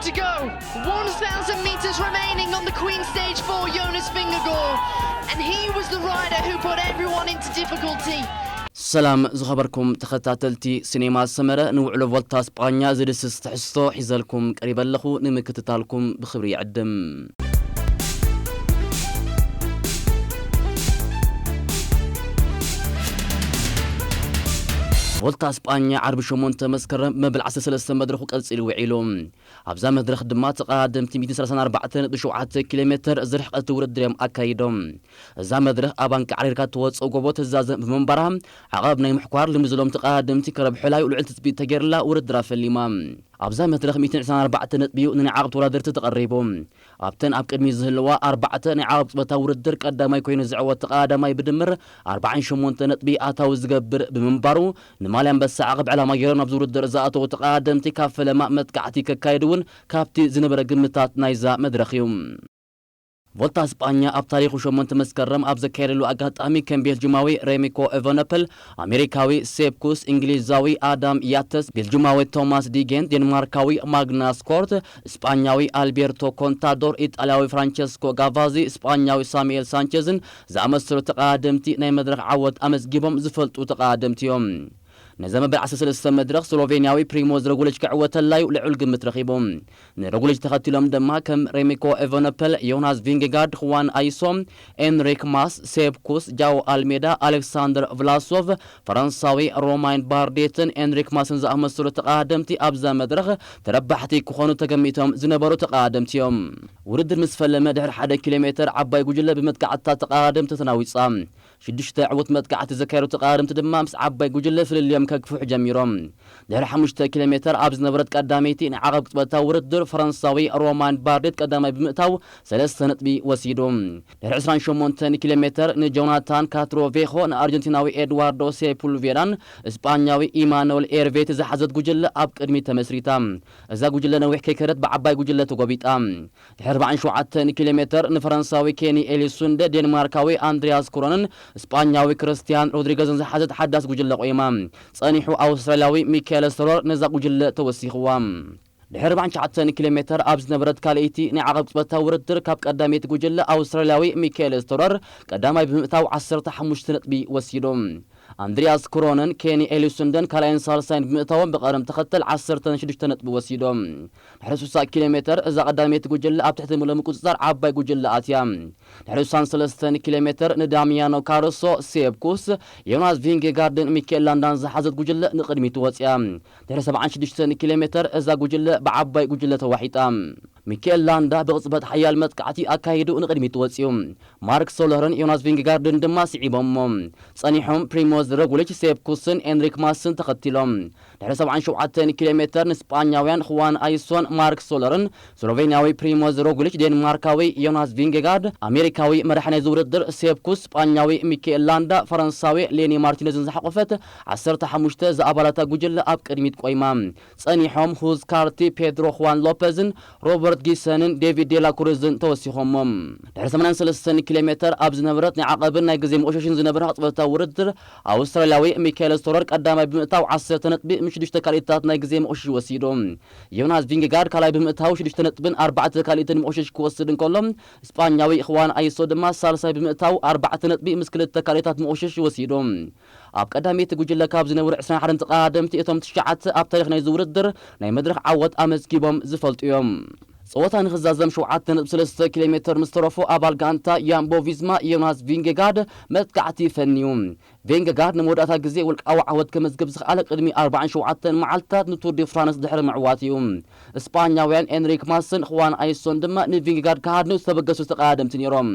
To go. one thousand meters remaining on the Queen Stage for Jonas Vingegaard. And he was the rider who put everyone into difficulty. ሰላም ዝኸበርኩም ተኸታተልቲ ሲኔማ ሰመረ፣ ንውዕሎ ቮልታ ስጳኛ ዝድስስ ትሕዝቶ ሒዘልኩም ቀሪበ ኣለኹ። ንምክትታልኩም ብኽብሪ ይዕድም። ቮልታ ስጳኛ ዓርቢ ሸሞንተ መስከረም መበል ዓሰርተ ሰለስተ መድረኹ ቀጺሉ ውዒሉ። ኣብዛ መድረኽ ድማ ተቐዳደምቲ ሚእትን ሰላሳን ኣርባዕተን ነጥቢ ሸውዓተ ኪሎ ሜተር ዝርሕቐት ውድድር እዮም ኣካይዶም። እዛ መድረኽ ኣብ ኣንቃዕሪርካ እትወጽእ ጎቦ ትዛዘም ብምንባራ፣ ዓቐብ ናይ ምሕኳር ልምዲ ዘለዎም ተቐዳደምቲ ክረብሑላ እዩ ልዑል ትጽቢት ተገይርላ ውድድር ኣፈሊማ። ኣብዛ መድረኽ ሚእትን ዕስራን ኣርባዕተን ነጥቢ እዩ ንናይ ዓቐብ ተወዳደርቲ ተቐሪቡ። ኣብተን ኣብ ቅድሚት ዝህልዋ ኣርባዕተ ናይ ዓቐብ ቅጽበታዊ ውድድር ቀዳማይ ኮይኑ ዝዕወት ተቐዳዳማይ ብድምር ኣርባዓን ሸሞንተ ነጥቢ ኣታዊ ዝገብር ብምንባሩ፣ ንማልያ ኣንበሳ ዓቐብ ዕላማ ገይሮም ናብዚ ውድድር ዝኣተዉ ተቐዳደምቲ ካብ ፈለማ መጥቃዕቲ ከካይዱ እውን ካብቲ ዝነበረ ግምታት ናይዛ መድረኽ እዩ። ቮልታ ስጳኛ ኣብ ታሪኹ ሸሞንተ መስከረም ኣብ ዘካየደሉ ኣጋጣሚ ከም ቤልጅማዊ ሬሚኮ ኤቨነፐል፣ ኣሜሪካዊ ሴፕ ኩስ፣ እንግሊዛዊ ኣዳም ያተስ፣ ቤልጅማዊ ቶማስ ዲጌን፣ ዴንማርካዊ ማግናስ ኮርት፣ ስጳኛዊ ኣልቤርቶ ኮንታዶር፣ ኢጣልያዊ ፍራንቸስኮ ጋቫዚ፣ ስጳኛዊ ሳሙኤል ሳንቸዝን ዝኣመሰሉ ተቐዳደምቲ ናይ መድረኽ ዓወት ኣመዝጊቦም ዝፈልጡ ተቐዳደምቲ እዮም። ነዛ መበል ዓሰርተ ሰለስተ መድረኽ ስሎቬንያዊ ፕሪሞዝ ሮግሊች ክዕወተላ እዩ ልዑል ግምት ረኺቡ። ንሮግሊች ተኸቲሎም ድማ ከም ሬሚኮ ኤቨነፐል፣ ዮናስ ቪንጌጋርድ፣ ሁዋን ኣይሶ፣ ኤንሪክ ማስ፣ ሴፕ ኩስ፣ ጃኦ ኣልሜዳ፣ ኣሌክሳንደር ቭላሶቭ፣ ፈረንሳዊ ሮማይን ባርዴትን ኤንሪክ ማስን ዝኣመሰሉ ተቐዳደምቲ ኣብዛ መድረኽ ተረባሕቲ ክኾኑ ተገሚቶም ዝነበሩ ተቐዳደምቲ እዮም። ውድድር ምስ ፈለመ ድሕሪ ሓደ ኪሎ ሜተር ዓባይ ጉጅለ ብመጥቃዕትታት ተቐዳደምቲ ተናዊጻ። ሽዱሽተ ዕዉት መጥቃዕቲ ዘካየዱ ተቐዳደምቲ ድማ ምስ ዓባይ ጉጅለ ፍልልዮም ከግፍሑ ጀሚሮም። ድሕሪ ሓሙሽተ ኪሎ ሜተር ኣብ ዝነበረት ቀዳመይቲ ናይ ዓቐብ ቅጽበታዊ ውድድር ፈረንሳዊ ሮማን ባርዴት ቀዳማይ ብምእታው ሰለስተ ነጥቢ ወሲዱ። ድሕሪ ዕስራን ሸሞንተን ኪሎ ሜተር ንጆናታን ካትሮቬሆ፣ ንኣርጀንቲናዊ ኤድዋርዶ ሴፑልቬዳን እስጳኛዊ ኢማኑኤል ኤርቬት ዝሓዘት ጉጅለ ኣብ ቅድሚት ተመስሪታ። እዛ ጉጅለ ነዊሕ ከይከደት ብዓባይ ጉጅለ ተጎቢጣ። ድሕሪ ኣርባዓን ሸውዓተን ኪሎ ሜተር ንፈረንሳዊ ኬኒ ኤሊሱንደ፣ ዴንማርካዊ ኣንድሪያስ ኩሮንን ስጳኛዊ ክርስቲያን ሮድሪገዝን ዝሓዘት ሓዳስ ጉጅለ ቆይማ። ጸኒሑ ኣውስትራልያዊ ሚካኤል ስተሮር ነዛ ጉጅለ ተወሲኽዋ። ድሕሪ ኣርባዓን ትሽዓተን ኪሎ ሜተር ኣብ ዝነበረት ካልኣይቲ ናይ ዓቐብ ቅጽበታዊ ውድድር ካብ ቀዳመይቲ ጉጅለ ኣውስትራልያዊ ሚካኤል ስተሮር ቀዳማይ ብምእታው ዓሰርተ ሓሙሽተ ነጥቢ ወሲዱ። ኣንድሪያስ ክሮነን ኬኒ ኤሊሱንደን ካልኣይን ሳልሳይን ብምእታዎም ብቐደም ተኸተል ዓሰርተ ሽዱሽተ ነጥቢ ወሲዶም። ድሕሪ ስሳ ኪሎ ሜተር እዛ ቀዳመይቲ ጉጅለ ኣብ ትሕቲ ምሉእ ምቁጽጻር ዓባይ ጉጅለ ኣትያ። ድሕሪ ስሳን ሰለስተን ኪሎ ሜተር ንዳሚያኖ ካርሶ፣ ሴፕ ኩስ፣ ዮናስ ቪንጌጋርድን ሚኬል ላንዳን ዝሓዘት ጉጅለ ንቕድሚት ወጽያ። ድሕሪ ሰብዓን ሽዱሽተን ኪሎ ሜተር እዛ ጉጅለ ብዓባይ ጉጅለ ተዋሒጣ። ሚኬል ላንዳ ብቕጽበት ሓያል መጥቃዕቲ ኣካይዱ ንቕድሚት ወጽዩ። ማርክ ሶለርን ዮናስ ቪንጌጋርድን ድማ ስዒቦሞ። ጸኒሖም ፕሪሞዝ ሮግሊች፣ ሴፕ ኩስን ኤንሪክ ማስን ተኸቲሎም። ድሕሪ ሰብዓን ሸውዓተን ኪሎ ሜተር ንስጳኛውያን ሁዋን ኣይሶን ማርክ ሶለርን ስሎቬንያዊ ፕሪሞዝ ሮግሊች፣ ዴንማርካዊ ዮናስ ቪንጌጋርድ፣ ኣሜሪካዊ መራሒ ናይዚ ውድድር ሴፕ ኩስ፣ ስጳኛዊ ሚካኤል ላንዳ፣ ፈረንሳዊ ሌኒ ማርቲነዝን ዝሓቆፈት ዓሰርተ ሓሙሽተ ዝኣባላታ ጉጅለ ኣብ ቅድሚት ቆይማ። ጸኒሖም ሁዝ ካርቲ፣ ፔድሮ፣ ሁዋን ሎፐዝን ሮበርት ጊሰንን ዴቪድ ዴላ ክሩዝን ተወሲኾሞም። ድሕሪ ሰማንያን ሰለስተን ኪሎ ሜተር ኣብ ዝነበረት ናይ ዓቐብን ናይ ግዜ መቆሸሽን ዝነበረ ቅጽበታዊ ውድድር፣ ኣውስትራልያዊ ሚካኤል ስቶረር ቀዳማይ ብምእታው ዓሰርተ ነጥቢ ምስ ሽዱሽተ ካልኢታት ናይ ግዜ መቆሸሽ ወሲዱ። ዮናስ ቪንጌጋርድ ካልኣይ ብምእታው ሽዱሽተ ነጥብን ኣርባዕተ ካልኢትን መቆሸሽ ክወስድ እንከሎ፣ ስጳኛዊ ኽዋን ኣይሶ ድማ ሳልሳይ ብምእታው ኣርባዕተ ነጥቢ ምስ ክልተ ካልኢታት መቆሸሽ ወሲዱ። ኣብ ቀዳመይቲ ጉጅለ ካብ ዝነበሩ ዕስራን ሓደን ተቐዳደምቲ እቶም ትሽዓተ ኣብ ታሪኽ ናይዚ ውድድር ናይ መድረኽ ዓወት ኣመዝጊቦም ዝፈልጡ እዮም። ጸወታ ንኽዛዘም ሸውዓተ ነጥቢ ሰለስተ ኪሎ ሜተር ምስ ተረፎ ኣባል ጋንታ ያምቦ ቪዝማ ዮናስ ቪንጌጋርድ መጥቃዕቲ ፈንዩ። ቬንገጋርድ ንመወዳእታ ግዜ ውልቃዊ ዓወት ከመዝግብ ዝኸኣለ ቅድሚ ኣርባዓን ሸውዓተን መዓልትታት ንቱር ዲ ፍራንስ ድሕሪ ምዕዋት እዩ። ስጳኛውያን ኤንሪክ ማስን ኽዋን ኣይሶን ድማ ንቪንገጋርድ ክሃድኑ ዝተበገሱ ተቐዳደምቲ ነይሮም።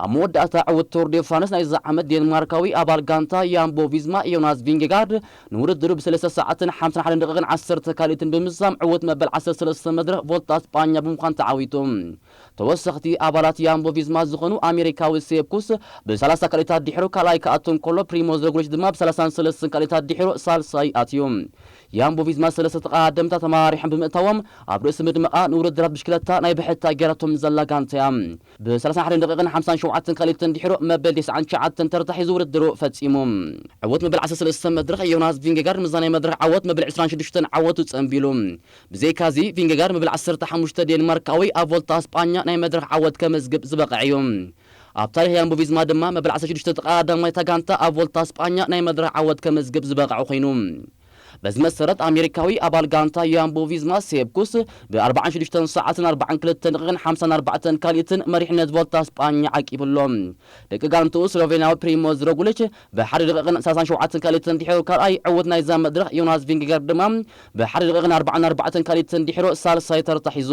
ኣብ መወዳእታ ዕውት ቱር ዲ ፍራንስ ናይዚ ዓመት ዴንማርካዊ ኣባል ጋንታ ያምቦ ቪዝማ ዮናስ ቪንጌጋርድ ንውድድሩ ብሰለስተ ሰዓትን ሓምሳን ሓደን ደቂቕን ዓሰርተ ካልኢትን ብምዝዛም ዕውት መበል ዓሰርተ ሰለስተ መድረኽ ቮልታ ስጳኛ ብምዃን ተዓዊቱ። ተወሰኽቲ ኣባላት ያምቦ ቪዝማ ዝኾኑ ኣሜሪካዊ ሴፕ ኩስ ብሰላሳ ካልኢታት ድሕሩ ካልኣይ ክኣቱ እንከሎ፣ ፕሪሞዝ ሮግሊች ድማ ብሰላሳን ሰለስተን ካልኢታት ድሕሩ ሳልሳይ ኣትዩ። ያምቦ ቪዝማ ሰለስተ ተቐዳደምታ ተመራሪሖም ብምእታዎም ኣብ ርእሲ ምድመቓ ንውድድራት ብሽክለታ ናይ ብሕታ ገይራቶም ዘላ ጋንታ እያ። ብ ሰላሳን ሓደን ደቂቕን ሓምሳን ሸውዓተን ካልኢትን ድሒሩ መበል ተስዓን ትሽዓተን ተርታ ሒዙ ውድድሩ ፈጺሙ። ዕውት መበል ዓሰርተ ሰለስተ መድረኽ ዮናስ ቪንጌጋርድ ምስዛ ናይ መድረኽ ዓወት መበል ዕስራን ሽዱሽተን ዓወቱ ጸንቢሉ። ብዘይካዚ ቪንጌጋርድ መበል ዓሰርተ ሓሙሽተ ዴንማርካዊ ኣብ ቮልታ ስጳኛ ናይ መድረኽ ዓወት ከመዝግብ ዝበቕዐ እዩ። ኣብ ታሪኽ ያምቦ ቪዝማ ድማ መበል ዓሰርተ ሽዱሽተ ተቐዳዳማይ እታ ጋንታ ኣብ ቮልታ ስጳኛ ናይ መድረኽ ዓወት ከመዝግብ ዝበቕዐ ኮይኑ። በዚ መሰረት ኣሜሪካዊ ኣባል ጋንታ ያምቦ ቪዝማ ሴፕ ኩስ ብ ኣርባዓን ሽዱሽተን ሰዓትን ኣርባዓን ክልተን ደቂቕን ሓምሳን ኣርባዕተን ካልኢትን መሪሕነት ቮልታ ስጳኛ ዓቂቡ ኣሎ። ደቂ ጋንትኡ ስሎቬንያዊ ፕሪሞዝ ሮጉሊች ብሓደ ደቂቕን ሰላሳን ሸውዓተን ካልኢትን ድሒሩ ካልኣይ፣ ዕውት ናይዛ መድረኽ ዮናስ ቪንጌጋርድ ድማ ብሓደ ደቂቕን ኣርባዓን ኣርባዕተን ካልኢትን ድሒሩ ሳልሳይ ተርታ ሒዙ።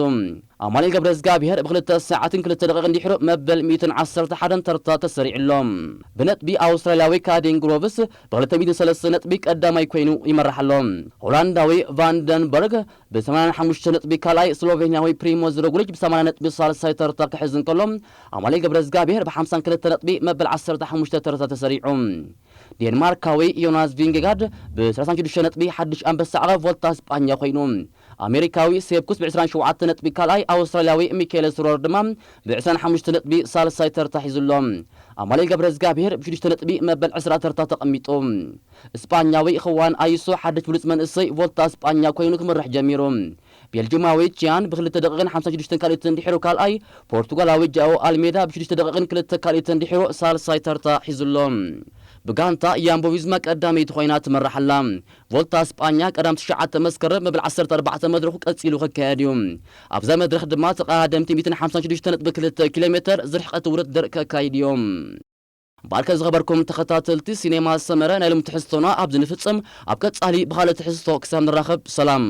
ኣማኑኤል ገብረ እግዚኣብሔር ብክልተ ሰዓትን ክልተ ደቂቕን ድሒሩ መበል ሚእትን ዓሰርተ ሓደን ተርታ ተሰሪዑ ኣሎ። ብነጥቢ ኣውስትራልያዊ ካዲን ግሮቭስ ብክልተ ሚእትን ሰለስተ ነጥቢ ቀዳማይ ኮይኑ ይመርሕ ኣሎ። ሆላንዳዊ ቫንደንበርግ ብ ሰማንያን ሓሙሽተ ነጥቢ ካልኣይ፣ ስሎቬንያዊ ፕሪሞዝ ሮጉሊች ብ ሰማንያ ነጥቢ ሳልሳይ ተርታ ክሕዝ እንከሎ፣ ኣማኑኤል ገብረ እግዚኣብሔር ብ ሓምሳን ክልተ ነጥቢ መበል ዓሰርተ ሓሙሽተ ተርታ ተሰሪዑ። ዴንማርካዊ ዮናስ ቪንጌጋርድ ብ ሰላሳን ሽዱሽተ ነጥቢ ሓድሽ ኣንበሳ ዓቐብ ቮልታ ስጳኛ ኮይኑ። ኣሜሪካዊ ሴፕ ኩስ ብ ዕስራን ሸውዓተን ነጥቢ ካልኣይ፣ ኣውስትራልያዊ ሚካኤል ስሮር ድማ ብ ዕስራን ሓሙሽተ ነጥቢ ሳልሳይ ተርታ ሒዙ ኣሎ። ኣማኑኤል ገብረ እግዚኣብሔር ብ ሽዱሽተ ነጥቢ መበል ዕስራ ተርታ ተቐሚጡ። ስጳኛዊ ኽዋን ኣዩሶ ሓድሽ ብሉጽ መንእሰይ ቮልታ ስጳኛ ኮይኑ ክምርሕ ጀሚሩ። ቤልጅማዊ ቺያን ብክልተ ደቂቕን ሓምሳን ሽዱሽተን ካልኢትን ድሒሩ ካልኣይ፣ ፖርቱጋላዊ ጃኦ ኣልሜዳ ብሽዱሽተ ደቂቕን ክልተ ካልኢትን ድሒሩ ሳልሳይ ተርታ ሒዙ ኣሎ። ብጋንታ ያምቦ ቪዝማ ቀዳመይቲ ኮይና ትመርሕ ኣላ። ቮልታ ስጳኛ ቀዳም ትሽዓተ መስከረም መበል ዓሰርተ ኣርባዕተ መድረኹ ቀጺሉ ክካየድ እዩ። ኣብዛ መድረኽ ድማ ተቐዳደምቲ ሚእትን ሓምሳን ሽዱሽተ ነጥቢ ክልተ ኪሎ ሜተር ዝርሕቐት ውድድር ከካይድ እዮም። በዓልከ ዝኸበርኩም ተኸታተልቲ ሲኔማ ሰመረ፣ ናይ ሎም ትሕዝቶና ኣብዚ ንፍጽም። ኣብ ቀጻሊ ብኻልእ ትሕዝቶ ክሳብ ንራኸብ ሰላም።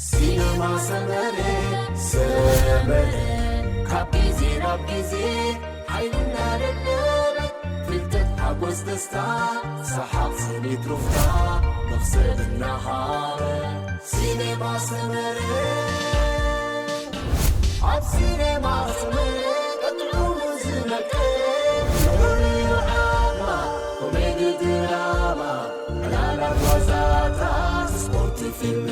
ሲነማ ሰመረ፣ ሰመረ፣ ካብ ግዜ ናብ ግዜ ሓይልና ደለበ፣ ፍልጠት፣ ሓጎስ፣ ደስታ፣ ሰሓቕ፣ ስኒት፣ ሩፍታ፣ መኽሰብ እናሃበ። ሲነማ ሰመረ፣ ኣብ ሲነማ ሰመረ፣ ቀጥዑ ዝነቀ፣ ፍሉይ ዓማ፣ ኮሜዲ፣ ድራማ፣ ዕላላት፣ ዋዛታት፣ ስፖርት፣ ፊልም፣